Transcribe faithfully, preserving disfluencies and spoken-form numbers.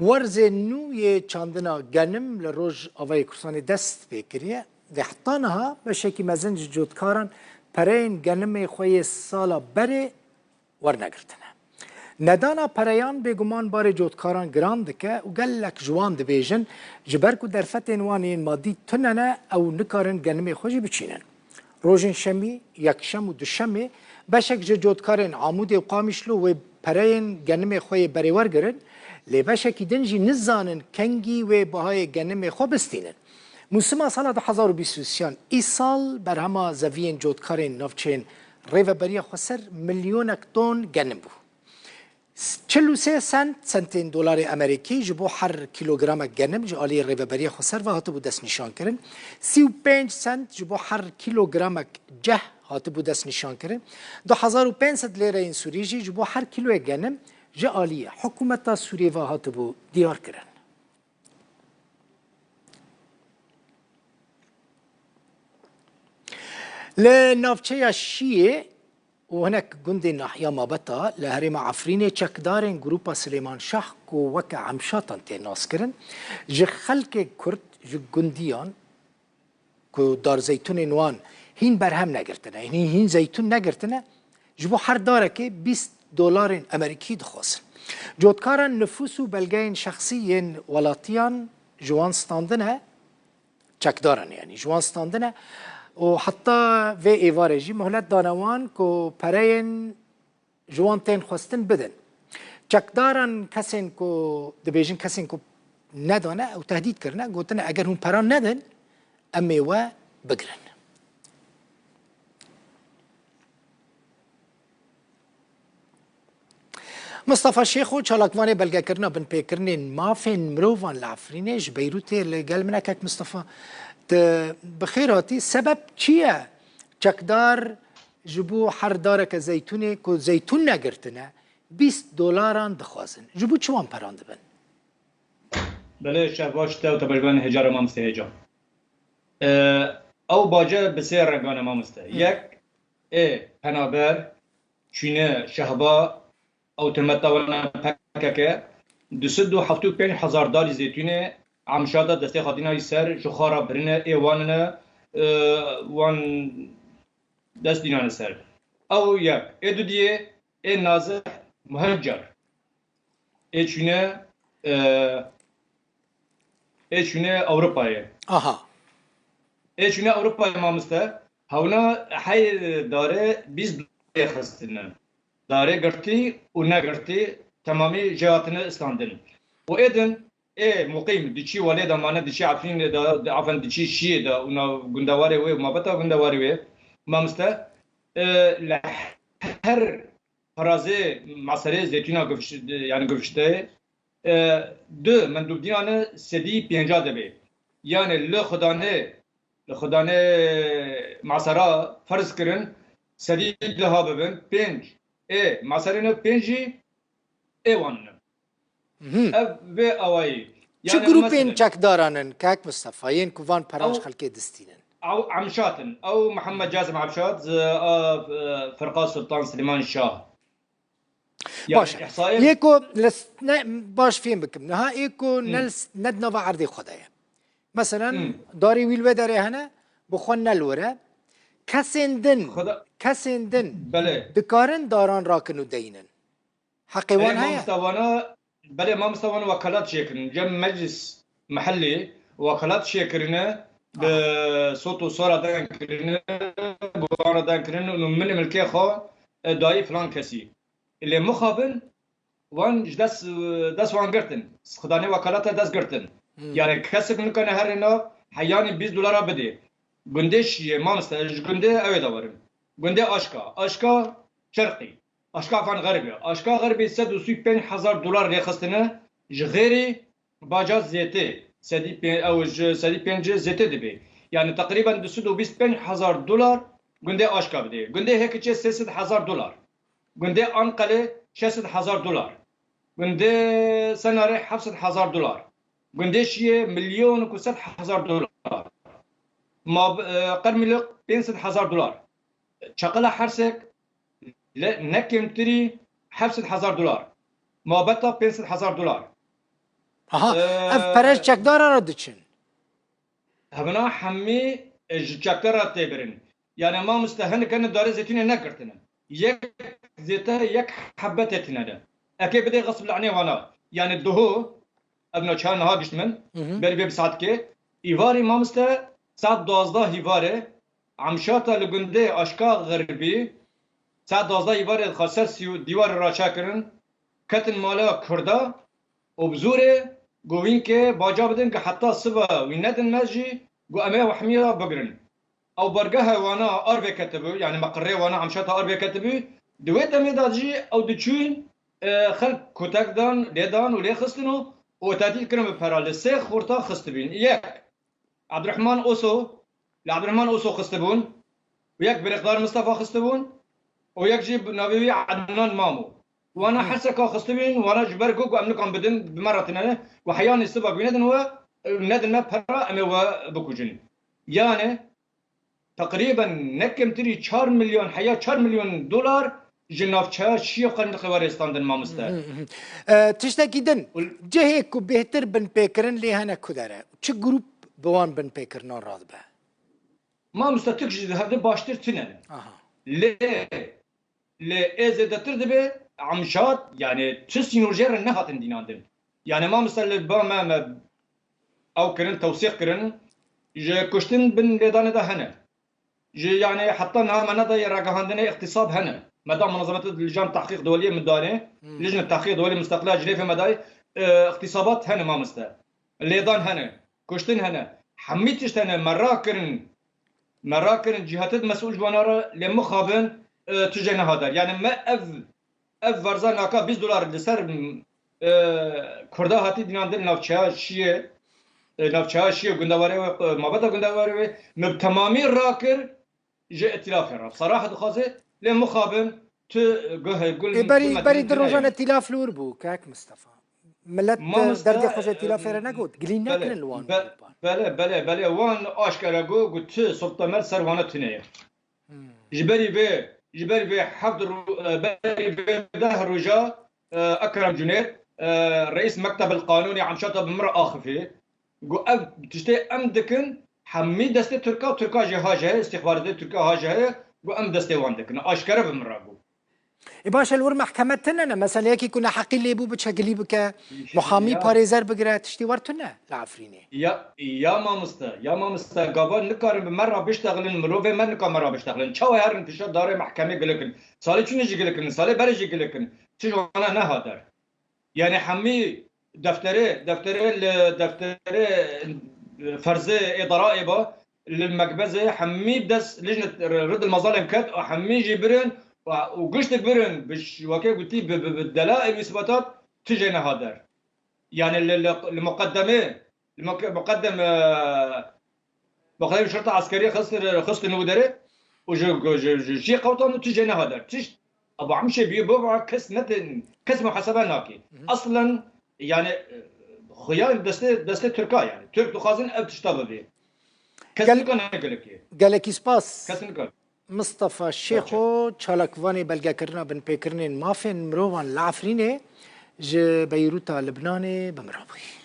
Werzê nû yê çandina genim li Rojavayê Kurdistanê dest pê kiriye. Lê heta niha beşekî mezin ji cotkaran pereyên genimê xwe yê sala berê wernegirtine. Nedana pereyan bêguman barê cotkaran giran dike û gelek ji wan dibêjin, ji ber ku derfetên wan yên madî tune ne, ew nikarin genimê xwe jî biçînin. Rojên şemî, yekşem û duşemê beşek ji cotkarên Amûdê û Qamîşlo wê pereyên genimê xwe yê berê wergirin, lê beşekî din jî nizanin kengî wê bihayê genimê xwe bistînin. Mûsima sala du hezar û bîst û sêyan îsal berhema zeviyên cotkarên navçeyên Rêveberiya Xweser milyonek ton genim bû. Çil û sê sent, sentên dolarê Amerîkî ji bo her kîlogramek genim ji aliyê Rêveberiya Xweser ve hatibû destnîşankirin. Sî û pênc sent ji bo her kîlogramek ceh hatibû destnîşankirin. Du hezar û pênc sed lêreyên Sûrî jî ji bo her kîloyê genim ji aliyê hikûmeta Sûriyê ve hatibû diyarkirin. Li navçeya Şiyê û hinek gundên nahiya Mabeta li herêma Efrînê çekdarên Grûpa Silêman Şah ku weke Emşatan tê naskirin, ji xelkê Kurd, ji gundiyan ku darzeytûnên wan hîn berhem negirtine, hîn, hîn zeytûn negirtine, ji bo her darekê bîst dolarên Amerîkî dixwazin. Cotkaran nifûs û belgeyên şexsî yên welatiyan ji wan standine, çekdaran, yanî ji wan standine û heta vê êvarê jî muhlet dane wan ku pereyên ji wan tên xwestin bidin. Çekdaran kesên ku dibêjin kesên ku nedane ew tehdît kirine, gotine eger hûn pera nedin, em ê we bigirin. Mistefa Şêxo, çalakvanê belgekirina binpêkirinên mafên mirovan li Efrînê ji Beyrûtê li gel min e. Kek Mistefa, tu bi xêr hatî. Sebeb çi ye çekdar ji bo her dareke zeytûnê ku zeytûn negirtine, bîst dolaran dixwazin? Ji bo çi wan peran dibin? Belê, şev baş te û te beşbûn hêca re mamoste hêca. Ew bace bi sê rengan e mamoste. Yek, ê penaber, çûne şehba, ew timeta wana P K K, du sed û heftê û pênc hezar darî zeytûnê Amşata destê xwe dînayî ser, ji xwe re birine, ê wan ne, e, wan dest dînane ser. Ew yek. Ê dudiyê, ê nazih muheccer. Ê çûne, e, ê çûne Ewropayê. Aha. Ê çûne Ewropayê mamoste, hewna hey dare bîst dolarê xistine. Darê girtî û negirtî temamî jê hatine standin. Û ê din ê muqîm diçî welê de mane, diçî Efrînê de, di, afen diçî Şiyê de û nav gundewarê wê û mabeta gundewarê wê, mamoste, e, li her perazê meserê zeytûna gifş-, yani gifşteyê, e, du mendûbdînane sedî pênca dibe. Yani li Xudanê, li Xudanê mesera ferz kirin, sedî duha bibin, pênc ê meserê ne, pênc jî ê wan ne. Mhm. Ev vê awayî. Çi Yani grûpên mesela çekdaran in, kek Mistefa, yên ku van peran ji Ew xelkê distînin? Ew Emşat in. Ew Mihemed Casim Emşat, z-, a, e, Firqa Sultan Silêman Şah. Yani Baş e. ihsayê Yê ku li s-, ne, baş fêm bikim. Niha ê ku Hmm. ne li s-, ne di nava erdê xwe de ye. Meselen, Hmm. darê wî li wê derê hene, bi xwe ne li wir e. Kesên din, Xweda kesên din Belê. dikarin daran rakin û deynin. Heqê Belê wan heye? Mamosta wana, belê mamosta wan wekalat çêkirin. Cem meclis mehellî wekalat çêkirine, bi Aha. sot û sora den kirine, bi wana den kirine û min milkê xwe, e, dayî filan kesî. Lê mixabin wan ji dest, dest wan girtin. Xidanê wekalata dest girtin. Hmm. Yani kesek nikane herê nav heyanî bîst dolara bidê. Gundê şiyê, mamoste, ji gundê ew ê de werin. Gundê Aşka. Aşka Şerqî. Aşka Efan Xerbî. Aşka Xerbî sed û sî û pênc hezar dolar rêxistine ji xêrî baca zêtê. Sedî pê-, ew ji sedî pêncî zêtê dibe. Yani teqrîben du sed û bîst pênc hezar dolar gundê Aşka bidê. Gundê Hêkiçê sê sed hezar dolar. Gundê Anqelê şeş sed hezar dolar. Gundê Senarê heft sed hezar dolar. Gundê Şiyê milyon û sed hezar dolar. Ma, e, Qermîlik pênc sed hezar dolar. Çaqila Hersek le-, ne kêmtirî heft sed hezar dolar. Mabeta pênc sed hezar dolar. Aha, ev pere ji çekdara re diçin. Hevna hemî, e, ji çekdara tê birin. Yani mamoste hinek hene darê zeytûnê negirtine. Yek zête yek hebe tê tîne de. Eke bidê xesb lanê wana. Yani duhu, ev naçar niha gişt min, Hı hı. berî vê bi saetkê. Îvarî mamoste saet duwazdeh hîvarê, emşata li gundê Aşka Xirbî, saet duwazdeh hîvarê xwe ser sî-, dîwarê raçekirin, ketin mala Kurda û bi zorê got wînkê baca bidin ku heta siva wî nedin me jî, got em ê wehmiya bigirin. Ew bargeha wana Arvê ketibû, yani meqirê wana emşata Arvê ketibû, di wê demê de jî ew diçûn, e, xelk kutek dan, lê dan û lê xistin û, û tedîl kirin bi pera. Li sê xurta xistibîn. Yek, Abdurrahman Oso, li Abdurrahman Oso xistibûn, û yek birêxdar Mistefa xistibûn, û yek jî bi navê wî Adnan Mamo. Wana Hı. her seka xistibîn, wana ji ber ku, ku em nikan bidin, bi me re tine ne, ku heyanî siva ku nedin we, nedin me pera, em ê we bikujin. Yani, teqrîben ne kêmtirî çar milyon, heya çar milyon dolar ji navçeya Şiya Qendiqê were standin mamoste. Hı hı hı. E, tiştekî din, Ul- cihê ku bêhtir binpêkirin lê hene ku dere? Çi grûp bi wan binpêkirinan radibe? Mamoste, tu ji hevdî baştir tune ne. Aha. Lê, lê ê zêdetir dibe emşat, yani tu sînorjê re nehatin dînandin. Yani mamoste li ba me, me ew kirin, tewsîq kirin, ji kuştin bin lêdanê de hene. Ji, yani heta niha me nedaye ragihandinê îxtîsab hene. Me da munazemeta Lijna Tehqîq Dewliyê min dayê, Hmm. Lijna Tehqîq Dewliyê Musteqila Cinêfê me dayê, e, îxtîsabat hene mamoste. Lêdan hene, kuştin hene, hemî tişt hene, me rakirin, me rakirin, cîhatê di mesûl ji wana re lê mixabin, e, tu jê neha der. Yani me ev, ev verza naka bîst dolar li ser, e, Kurda hatî dînandin navçeya Şiyê, e, navçeya Şiyê gundewarê wê, e, mabeta gundewarê wê, me bi temamî rakir, ji îtîlafê re. Serah dixwaze, lê mixabin tu guh gul Ê, berî, berî di rojan îtîlaf li wir bû, kak Mistefa. Millet, Mamoste, derdê xwe ji îtîlafê re negot. Gilî belê, nekirin li wan be-, grûpan. Belê, belê, belê. Wan aşkere got, got tu Sultan Temel ser wana tune ye. Hmm. Ji berî vê, ji berî vê heft ro-, e, berî vê deh roja, e, Ekrem Cunêt, e, reîs Mekteb el Qanûnê emşata bi min re axifî. Got, ev tiştê em dikin, hemî destê Tirka, Tirka jî ha jî heye, îstîxbaratê Tirka ha jî heye, got, em destê wan dikin. Aşkere bi min re bû. Ê baş e, li wir mehkeme tune ne? Mesela yekî ku neheqî lê bû biçe gilî bike, muhamî, ya, parêzer bigire, tiştî wer tune li Efrînê? Ya, ya mamoste, ya mamoste, gava nikarin bi me re biştexilin, mirovê me nika me re biştexilin. Çawa herin pişa darê mehkemê gilikin? Salê çûnê jî gilikin, salê berê jî gilikin. Çi ji wana neha der? Yani hemî defterê, defterê li defterê, e, ferzê ê daraê ba, li mekbezê hemî dest lijne rid mazalên ket û hemî jî birin û, û giştik birin bi ş-, weke gotî bi, bi, bi delail û isbatat tu jê neha der. Yani li, li, li muqeddemê, li muqe-, muqeddem, e, muqeddem şerta eskerî xistin, xistin û derê û ji, ji, ji, ji qewtan û tu jê neha der. Tişt, Abu Emşê bî, baba kes netin, kes muhasebe nake. Hı hı. Aslen, yani, e, xuya destê, destê Tirka yani. Tirk dixwazin ev tişta bibê. Kes Gel-, nikane gelekê. Gelekî spas. Kes nikane. Mistefa Şêxo, çalakvanê belgekirina binpêkirinên mafên mirovan li Efrînê ji Beyrûta Libnanê bi min re bûyî.